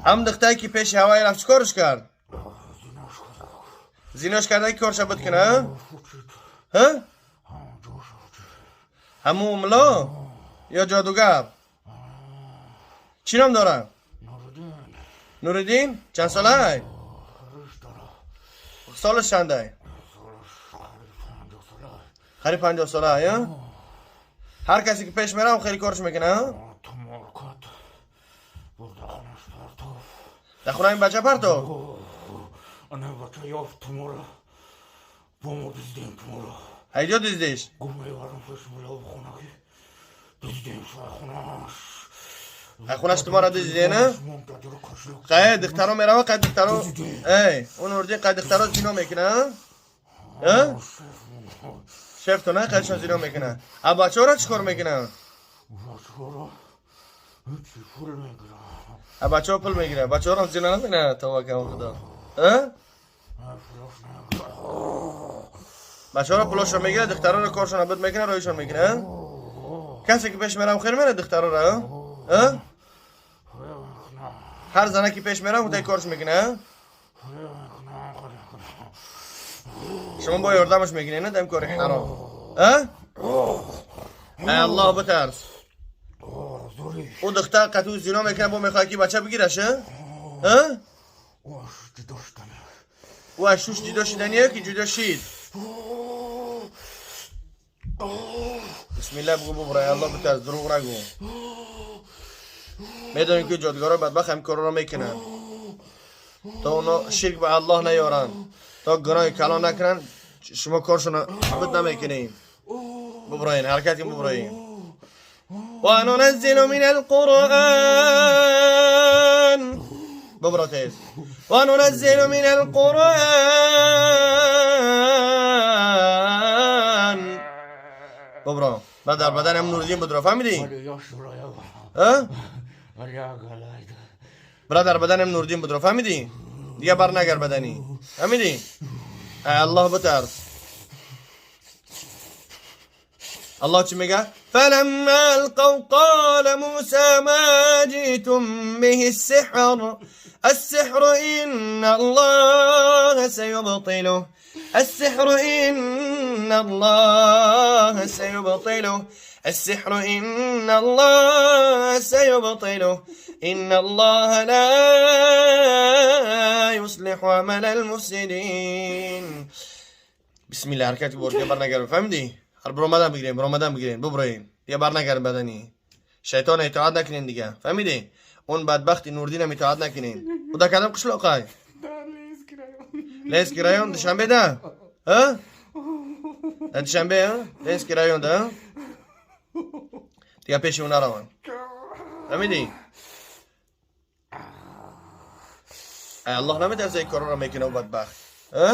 Ҳам духтаре ки пеши ҳавай рафт, чӣ корш кард? Зинош карда ки корша буд куна? Ҳа? Ҳамун мулло ё ҷодугар? Чӣ ном дорад? Нуриддин. Чанд солай? Солаш чандай? Қариб 50 сола, ҳа? Ҳар касе ки пеш мерам, хеле корш мекуна, ҳа? Дар хонаи ин бача партов? Ҳайҷо диздиш? Ай хонаш тумара диздиде, на? Қай духтаро мерава, қай духтаро? Эй, он Нуриддин қай духтаро зино мекуна, ҳа? Шефто, на, қайшон зино мекуна. А бачаҳоро чӣ кор мекуна? А бачаҳо пул мегирад. Бачаҳоро зино намекунад, тавба кам худо. Ҳа? Бачаҳоро пулошро мегирад, духтароро коршона буд мекунад, роҳишон мекунад. Касе ки пеш мерам, хел мерад духтароро, ҳа? Ҳар зана ки пеш мерам, худай корш мекунад, шумо бо ёрдамаш мекунед, на, дар кори ҳаром, ҳа? Ай Аллоҳ битарс. Ӯ духтар қатъ зино мекунад, бо мехоҳад ки бача бигираш, ҳа? Ӯ аз шуш ҷудо шидание ки ҷудо шид? Бисмилла бигӯ, бубур, ай Аллоҳ битарс, дурӯғ нагӯ. Медонем ки ҷодугаро бадбахт ҳамин корро мекунанд, то оно ширк ба Аллоҳ наёранд, то гуноҳи калон накунанд, шумо коршона буд намекунем. Бубуроен, ҳаракат кун, бубуроен. وننزل من القرآن ببرا تیز وننزل من القرآن ببرا. بعد در بدن هم نوردین بدرا، فهمیدی؟ ها؟ برا در بدن هم نوردین بدرا، فهمیدی؟ دیگه بر نگر بدنی، فهمیدی؟ ای الله بترس. الله چی میگه؟ فلما القوا قال موسى ما جئتم به السحر السحر إن الله سيبطله السحر إن الله سيبطله السحر إن الله سيبطله إن الله لا يصلح عمل المفسدين. بسم الله حرکت بور که برنگرد، فهمیدی؟ هر برآمدن بگیرین، برآمدن بگیرین، ببرین دیگه، برنگرد بدنی شیطان اطاعت نکنین دیگه، فهمیدی؟ اون بدبخت نوردین هم اطاعت نکنین. خدا کدام قشلاقای؟ Ленский район. Душанбе да? Ҳа? Дар Душанбе, ҳа? Ленский район да? Дига пеши ӯ нараванд. Фаҳмидӣ? Ай Аллоҳ наметарса, ин корро мекунад ӯ бадбахт. Ҳа?